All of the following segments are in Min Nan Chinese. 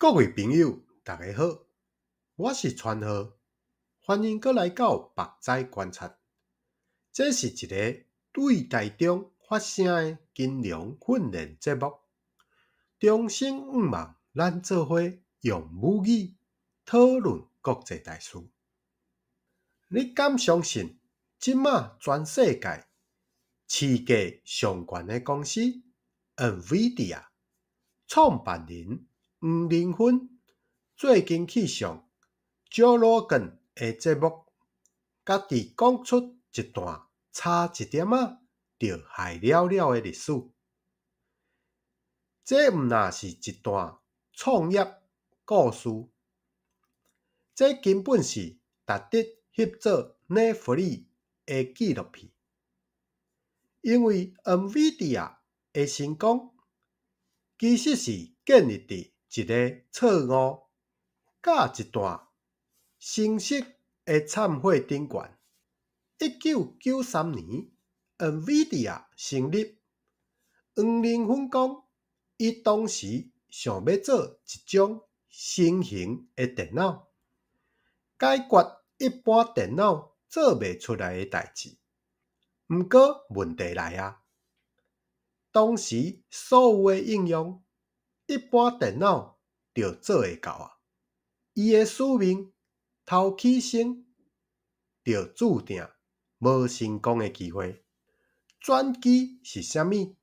各位朋友，大家好，我是川浩，歡迎閣來到目屎觀察。這是一个對台中發聲的金融訓練節目。衷心向望咱做伙用母語討論國際大事。你敢相信，這馬全世界市價上懸的公司 NVIDIA 創辦人黃仁勳最近去上 Joe Rogan 的節目，家己講出一段差一點仔就害了了的歷史。這毋但是一段創業故事，這根本是值得翕做 Netflix 的紀錄片。因為 NVIDIA 的成功，其實是建立佇一个錯誤佮一段誠實的懺悔頂懸。1993年，NVIDIA 成立。黃仁勳講，伊當時想欲做一種新型的電腦，解決一般電腦做袂出來的代誌。毋過問題來矣，當時所有的應用，一般電腦就做會到矣。伊的使命頭起先就注定無成功的機會。轉機是啥物？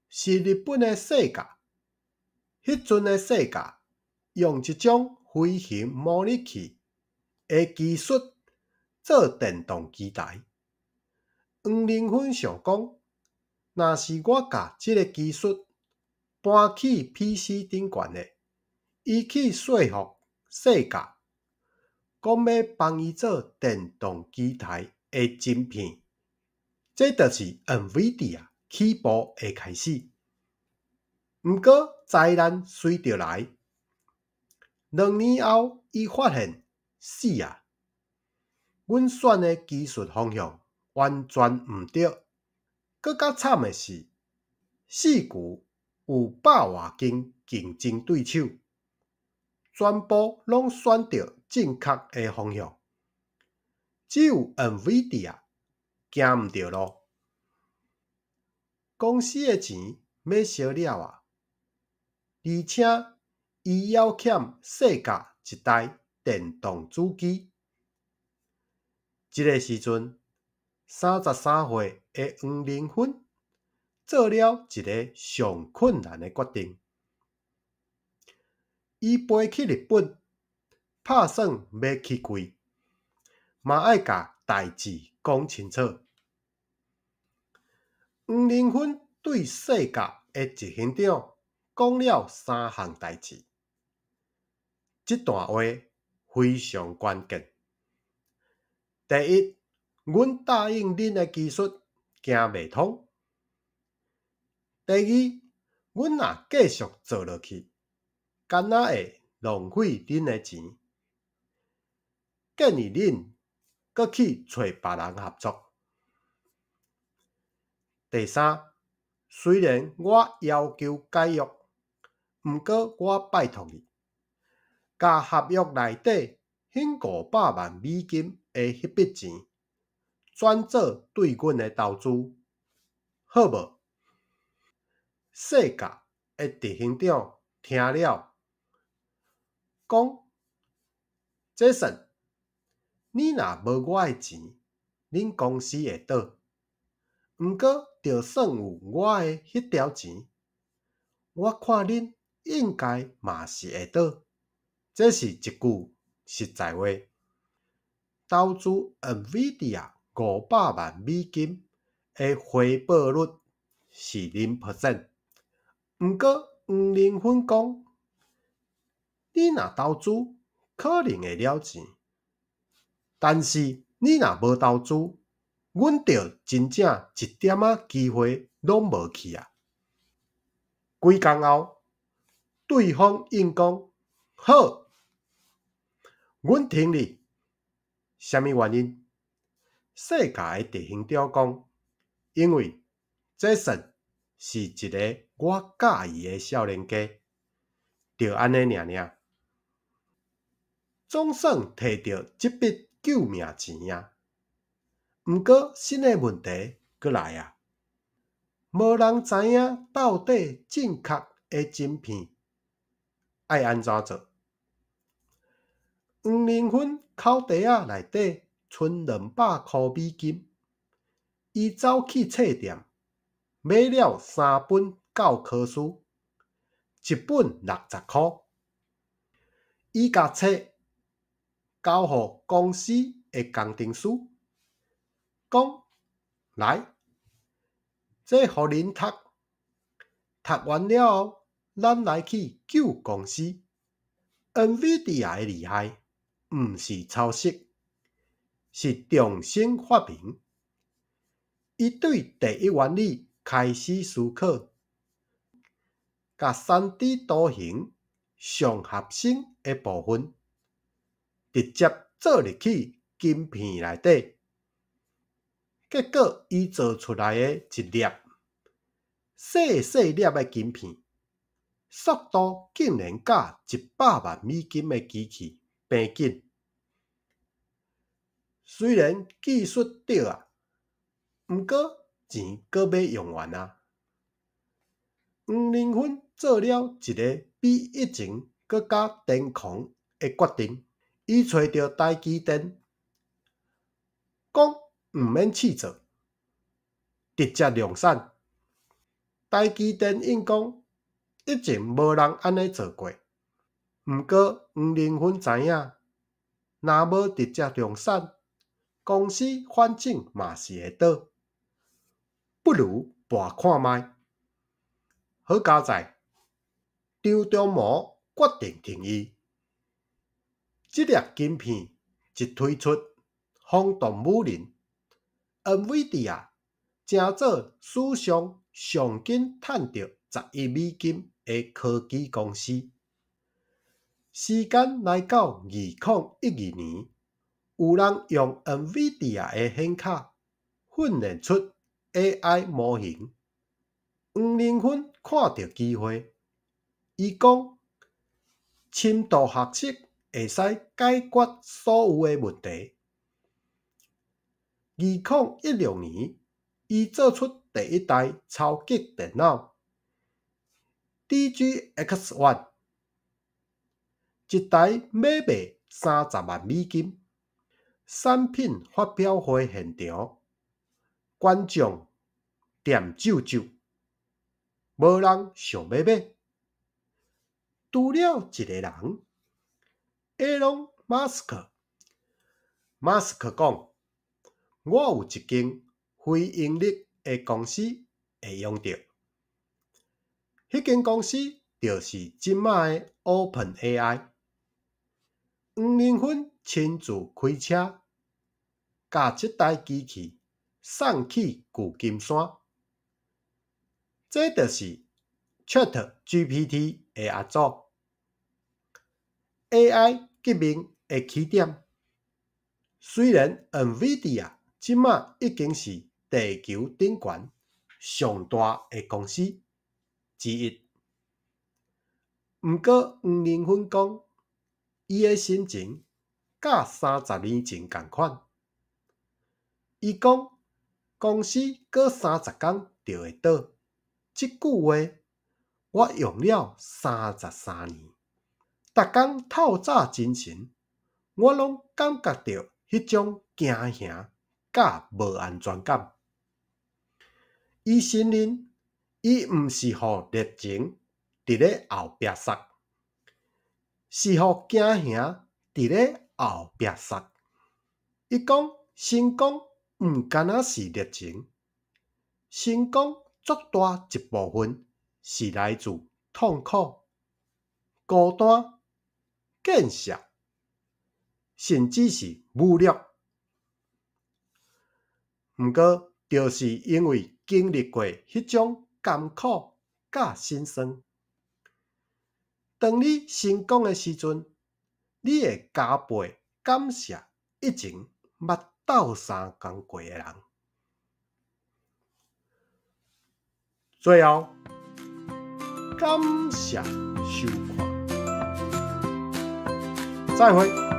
是日本的世嘉。彼陣的世嘉用一種飛行模擬器的技術做電動機台。黃仁勳想講，若是我共這个技術搬去 PC 頂懸的，伊去說服世嘉，講欲幫伊做電動機台的晶片，這就是 NVIDIA 起步的開始。毋過災難隨著來，2年後，伊發現死啊！阮選的技術方向完全毋對。閣較慘的是，四處有百外間競爭對手，全部攏選著正確的方向，只有 NVIDIA 行毋著路。公司的錢欲燒了矣，而且伊猶欠世嘉一台電動主機。這个時陣，33歲的黃仁勳做了一个上困難的決定。伊飛去日本，拍算欲去跪，嘛愛共代誌講清楚。黃仁勳對世嘉的執行長講了三項代誌，這段話非常關鍵。第一，阮答應恁的技術行袂通。第二，阮若繼續做落去，敢若會浪費恁的錢。建議恁閣去揣別人合作。第三，雖然我要求解約，毋過我拜託你，共合約內底彼500萬美金的彼筆錢，轉做對阮的投資，好無？世嘉的執行長聽了，講：Jensen，你若無我的錢，恁公司會倒。毋過，就算有我的彼條錢，我看恁應該嘛是會倒。這是一句實在話。投資 NVIDIA 500萬美金的回報率是0%。毋過，黃仁勳講，你若投資，可能會了錢，但是你若無投資，阮就真正一點仔機會攏無去矣。幾工後，對方應講好，阮聽你。啥物原因？世嘉的執行長講，因為 Jensen 是一个我佮意的少年家，就按呢爾爾。總算提著這筆救命錢啊！毋過新的問題閣來啊！無人知影到底正確的晶片愛按怎做。黃仁勳口袋仔內底賰200箍美金，伊走去冊店買了三本教科書，一本60箍。伊共冊交予公司的工程師，講：來，這予恁讀，讀完了後，咱來去救公司。NVIDIA 的厲害，毋是抄襲，是重新發明。伊對第一原理開始思考，共3D 圖形上核心的部分，直接做入去晶片內底。結果，伊做出來的一粒細細粒的晶片，速度竟然佮100萬美金的機器平緊。雖然技術對啊，毋過錢閣欲用完啊。黃仁勳做了一个比以前閣較癲狂的決定，伊揣著台積電，講毋免試做，直接量產。台積電應講以前無人按呢做過，毋過黃仁勳知影，若無直接量產，公司反正嘛是會倒，不如搏看覓。好佳哉，張忠謀決定挺伊。這粒晶片一推出，轟動武林，NVIDIA 成做史上上緊趁著10億美金的科技公司。時間來到2012年，有人用 NVIDIA 的顯卡訓練出 AI 模型。黃仁勳看著機會，伊講：深度學習會使解決所有的問題。2016年，伊做出第一台超級電腦 DGX One，一台欲賣30萬美金。產品發表會現場，觀眾恬靜靜，無人想欲買。除了一個人，埃隆·馬斯克。馬斯克講：我有一間非營利的公司會用著，彼間公司就是這馬的 OpenAI。黃仁勳親自開車，共這台機器送去舊金山。這就是 ChatGPT 的阿祖，AI 革命的起點。雖然 NVIDIA 這馬已經是地球頂懸上大的公司之一，毋過黃仁勳講，伊的心情佮30年前仝款。伊講公司閣30工就會倒，這句話我用了33年，逐工透早精神，我攏感覺著彼種驚嚇佮無安全感。伊承認，伊毋是予熱情佇咧後壁捒，是予驚嚇佇咧後壁捒。伊講成功毋干焦是熱情，成功足大一部分是來自痛苦、孤單、見笑，甚至是侮辱。毋過，就是因為經歷過彼種艱苦佮辛酸，當你成功的時陣，你會加倍感謝以前捌鬥相共過的人。最後，感謝收看。再會。